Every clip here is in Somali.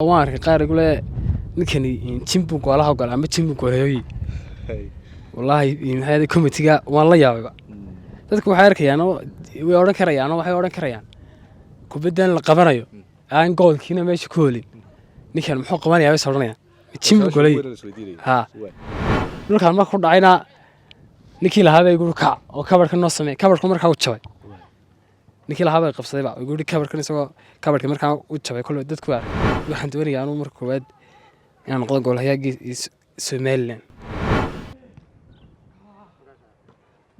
Waan arkay qaar igu leh ninkani jin buu goolaha galay ama jin buu goolayoyi. Wallaahi maxay commentiga waan la yaabayba. Dadku waxay arkayaan oo way odhan karayaan oo waxay odhan karayaan kubaddan la qabanayo aan goolkiina meesha ku holin, ninkan muxuu qabanayaa bay is odhanayaan, jin buu golay. Haa, dhulkaan marka ku dhacayna ninkii lahaa baa igu yidhi kac oo kabarka noo samee. Kabarku markaa u jabay, ninkii lahaa bay qabsaday ba igu yidhi kabarkan, isagoo kabarkii markaa u jabay. Kolley dadku waa arkay. Waxaan doonayaa anuu marka koowaad inaan noqdo goolhayaagii Somaliland.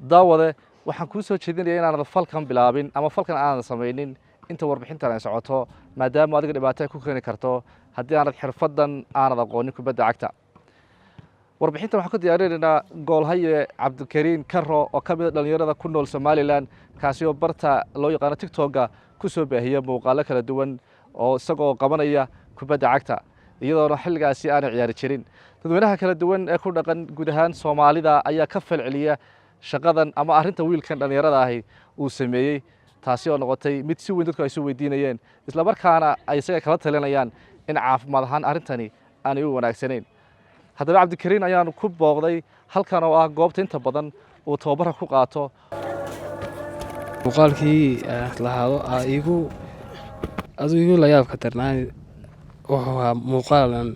Daawade, waxaan kuu soo jeedinaya inaanad falkan bilaabin ama falkan aanad samaynin inta warbixintan ay socoto, maadaama adiga dhibaato ay ku keeni karto haddii aanad xirfaddan aanad aqoonin kubadda cagta. Warbixintan waxaan ku diyaarinaynaa goolhaye Cabdikariin Karo oo ka mid a dhalinyarada ku nool Somaliland, kaasi oo barta loo yaqaano TikToka ku soo baahiya muuqaalo kala duwan oo isagoo qabanaya kubadda cagta, iyadoona xilligaasi aanay ciyaari jirin. Dadweynaha kala duwan ee ku dhaqan guud ahaan Soomaalida ayaa ka falceliya shaqadan ama arrinta wiilkan dhallinyarada ahi uu sameeyey, taasi oo noqotay mid si weyn dadku ay isu weydiinayeen, islamarkaana ay isaga kala talinayaan in caafimaad ahaan arrintani aanay u wanaagsanayn. Haddaba Cabdikariin ayaanu ku booqday halkan oo ah goobta inta badan uu tababarka ku qaato. Muuqaalkii aan lahaado aa igu aduu igu la yaabka darnaa wuxuu ahaa muuqaal aan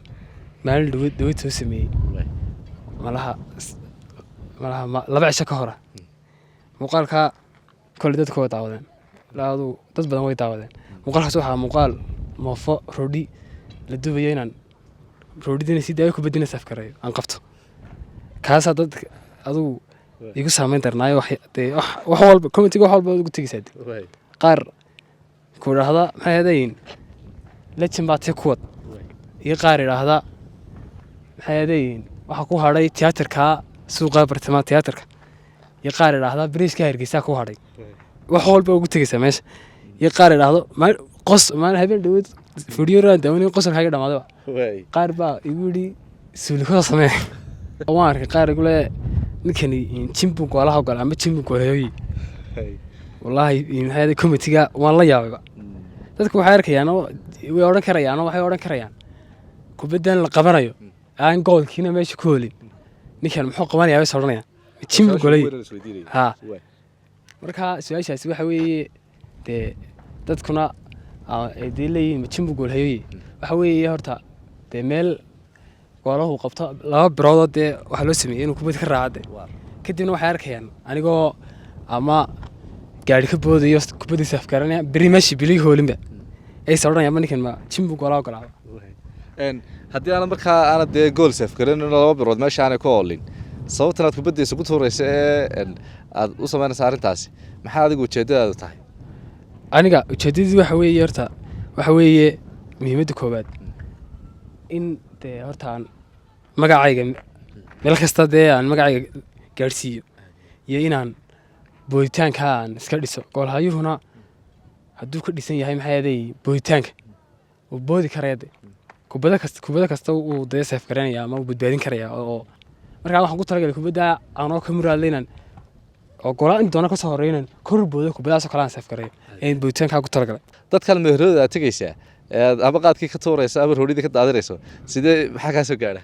maalin dhaweyd dhaweyd soo sameeyey, malaha 2 cisho ka hora. Muuqaalka kolley dadku way daawadeen ilaa aduu dad badan way daawadeen. Muuqaalkaas waxaa muuqaal moofo roodhi la dubayo, inaan roodhidina si daayo kubaddina safgareeyo aan qabto. Kaasaa dadka adugu igu saameyn darnaayo. Wax dee wax walba commentiga wax walba waad ugu tegeysaa dee. Qaar ku idhaahda maxay ahaydeen legend baa tee kuwad, iyo qaar idhaahda maxay ahaydeen waxaa ku hadhay tiyaatarka suuqa bartamaha tiyaatarka, iyo qaar idhaahda bariiska Hargeysa ku hadhay. Wax walba ugu tegeysaa meesha. Iyo qaar idhaahdo qos maalin habeen dhaweyd video daawanay, qosolkaaga dhamaadaba. Qaar baa igu yidhi suulikada samee. Waan arkay qaar igu leh ninkani jin buu goolaha galay ama jin buu goolayoyi. Wallaahi maxay ahayd commentiga waan la yaabayba. Dadku waxay arkayaan oo way odhan karayaan oo waxay odhan karayaan kubaddan la qabanayo aan goolkiina meesha ku holin, ninkan muxuu qabanayaa bay is odhanayaan, jin buu golay. Haa, marka su-aashaasi waxa weeye dee dadkuna ay dee leeyihiin ma jin buu goolhayoye. Waxa weeye horta dee meel goolahu qabto laba biroodoo dee waxaa loo sameeyey inuu kubad ka raaca de. Kadibna waxay arkayaan anigoo ama gaari ka boodayo kubaddiisa afgaranaya beri meeshii biligi hoolinba aysa odhanayaan ma ninkan ma jin buu goolaha golaaba. Haddii aanad markaa aanad dee gool safgarin, laba birood meesha aanay ku oolin, sababtan aad kubadda isugu tuuraysa ee aad u samaynaysa arrintaasi maxaa adigu ujeeddadaadu tahay? Aniga ujeeddadii waxa weeye horta waxa weeye muhiimadda koowaad in dee horta aan magacayga meel kasta dee aan magacayga gaadhsiiyo, iyo inaan booditaanka aan iska dhiso. Goolhayuhuna hadduu ka dhisan yahay maxay ahaday booditaanka uu boodi karaya de kubado kasta uu dee save garanaya ama uu badbaadin karaya. Oo markaa waxaan ku talagalay kubadda anoo ka muraadla inaan oo goolaa in doona kasoo horreeya inaan kor boodo, kubadahaasoo kale aan save garayo ayaan booditaankaa ku talagalay. Dadkan meherooda aad tegeysaa ee ama qaadkii ka tuurayso ama roodhidii ka daadinayso, sidee maxaa kaa soo gaadha?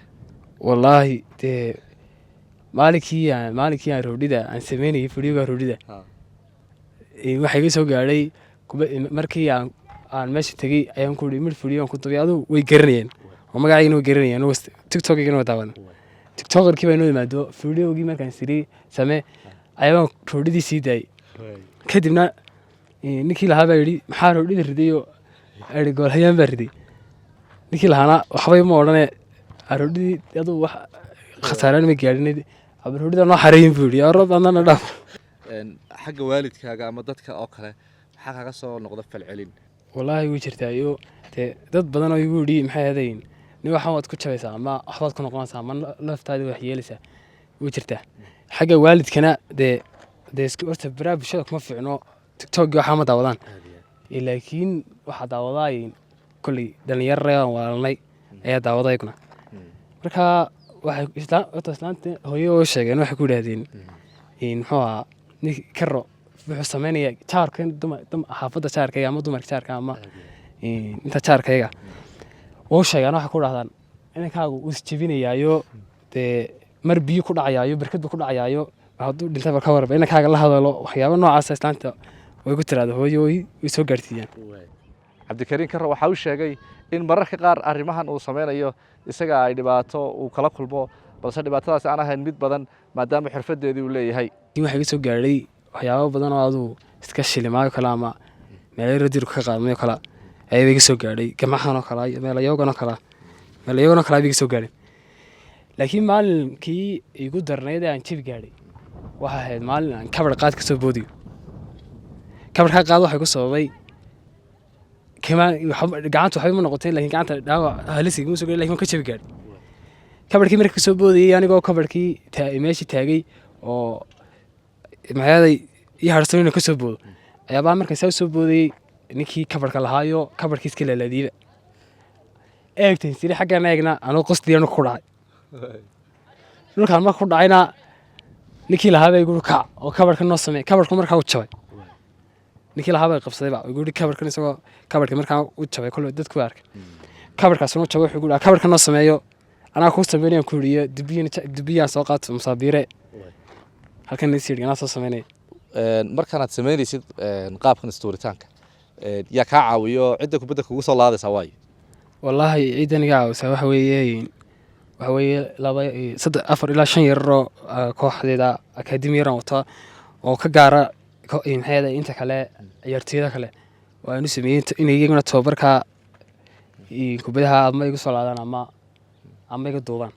Wallaahi dee maalinkii aan roodhida aan sameynayay videoga roodhida, waxaa iga soo gaadhay markii aan meesha tegey ayaan ku ihi mid video aan ku dubay. Adugu way garanayeen oo magacaygana way garanayeen oo TikTokigana waa daawadan. Tiktokerkii baa inoo yimaado. Videogii markaan siri samee ayabaan roodhidii sii daayey. Kadibna ninkii lahaa baa yidhi maxaa roodhida riday? Oo ii goolhayaan baa riday. Ninkii lahaana waxbay ma odhane, roodhidii adugu wax khasaaraan ma gaadhin, roodhida noo xareeyin buu yidhi orob adnana dhaaf. Xagga waalidkaaga ama dadka oo kale maxaa kaga soo noqda falcelin? Wallaahi way jirtaa iyo dee dad badan oo igu yidhi maxay ahayn nin waxan waad ku jabaysaa ama waxbaad ku noqonaysaa ama laftaadi wax yeelaysaa. Way jirtaa. Xagga waalidkana dee isku horta baraha bulshada kuma fiicno, TikTok waxaa ma daawadaan. Laakiin waxaa daawadaa kolley dhalinyaro aan walaalnay ayaa daawada iyaguna. Marka waxay horta islaanta hooyo oo sheegeen, waxay ku yidhaahdeen muxuu ahaa nink Karo wuxuu sameynaya jaarka xaafadda jaarkayga ama dumarka jaarka ama inta jaarkayga. Wuu sheegaan, waxay ku dhahdaan inankaagu uu isjebinayaayo, dee mar biyo ku dhacayaayo, barkad buu ku dhacayaayo, hadduu dhintaba ka warba inankaaga la hadalo. Waxyaabo noocaasa islaanta way ku tiraahda hooyo, way soo gaarsiiyaan. Cabdikariin Karo waxa uu sheegay in mararka qaar arrimahan uu sameynayo isaga ay dhibaato uu kala kulmo, balse dhibaatadaas aan ahayn mid badan, maadaama xirfadeedii uu leeyahay. Waxaa iga soo gaadhay waxyaabo badan oo aduu iska shilimaayo kale ama meelo radiru ka qaadmay oo kale ayaaba iga soo gaadhay, gamaxan oo kale iyo meelayogan oo kale, meelayogan oo kale ayba iga soo gaadhay. Laakiin maalinkii igu darnayd ee aan jabi gaadhay waxay ahayd maalin aan kabar qaad ka soo boodiyo. Kabarkaa qaad waxay ku sababay gacanta waxba ma noqotay, laakiin gacanta dhaawac halis iguma soo gaadhay, lakin waan ka jabi gaadhay kabarkii markii kasoo boodayay. Anigoo kabarkii meeshii taagay oo maxaaday ii harsan inuu kasoo boodo, ayaabaa markaan saa usoo boodayey ninkii kabarka lahaayo kabarkii iska laalaadiyeyba eegtay siri xaggan eegna, anuu qosdiya dhulka ku dhacay. Dhulkaan marka ku dhacayna ninkii lahaa baa igu kac oo kabarka noo samey. Kabarku markaa u jabay, ninkii lahaa bay qabsadayba, igu yidhi kabarkan, isagoo kabarkii markaa u jabay kolle dadku arkay kabarkaasuna u jabay. Wuxuu igu yidhi kabarka noo sameeyo, anaa kuu sameynayaan ku yidhi, dubiyin dubiyaan soo qaato musaabiire halkan is yidhi anaa soo sameynaya. Markaanaad samaynaysid qaabkan istuuritaanka, yaa kaa caawiyo? Cidda kubadda kugu soo laadaysaa waayo? Wallaahi ciidan iga caawisaa waxa weeye laba, saddex, afar ilaa shan yararoo kooxdeeda akademi yaran wata oo ka gaara maxay inta kale ciyaartooyada kale oo aan u sameeyey inay iyaguna tababarka kubadaha ama igu soo laadaan ama iga duubaan.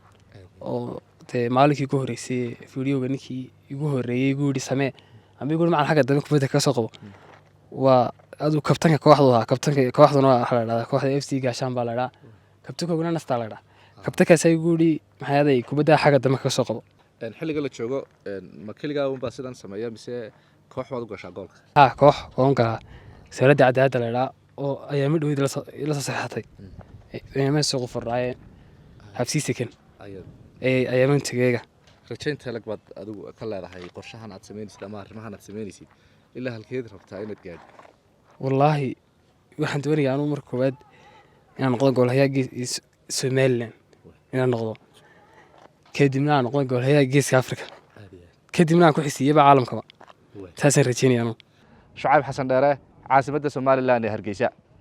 Oo dee maalinkii ugu horreysay videoga ninkii igu horreeyey igu yidhi samee ama igu yidhi macan xagga dambe kubadda kaga soo qabo waa aduu kabtanka kooxdu ahaa. Kabtanka kooxduna waxaa la dhahdaa kooxda FC Gaashaan baa la dhahaa, kabtankooguna Nastaa la dhahaa. Kabtankaas igu yidhi maxay aday kubadda xagga dambe kaga soo qabo. Xilliga la joogo ma keligaa unbaa sidan sameeya mise koox baad u gashaa goolka? Ha, koox oon galaa, wasaaradda cadaaladda la dhahaa oo ayaa midhoweyd la soo saxeexatay ma suuqu furdhaayeen habsii sekan ayaaman tegeega. Rajaynta lag baad adigu ka leedahay qorshahan aad samaynaysid ama arrimahan aad samaynaysid, ilaa halkeed rabtaa inaad gaadho? Wallaahi waxaan doonayaa anugu marka koowaad inaan noqdo goolhayaha Somaliland inaan noqdo, kadibna aan noqdo goolhayaha Geeska Africa, kadibna aan ku xisiiyaba caalamkaba. Taasaan rajeynaya anugu. Shucayb Xasan Dheere, caasimadda Somaliland ee Hargeysa.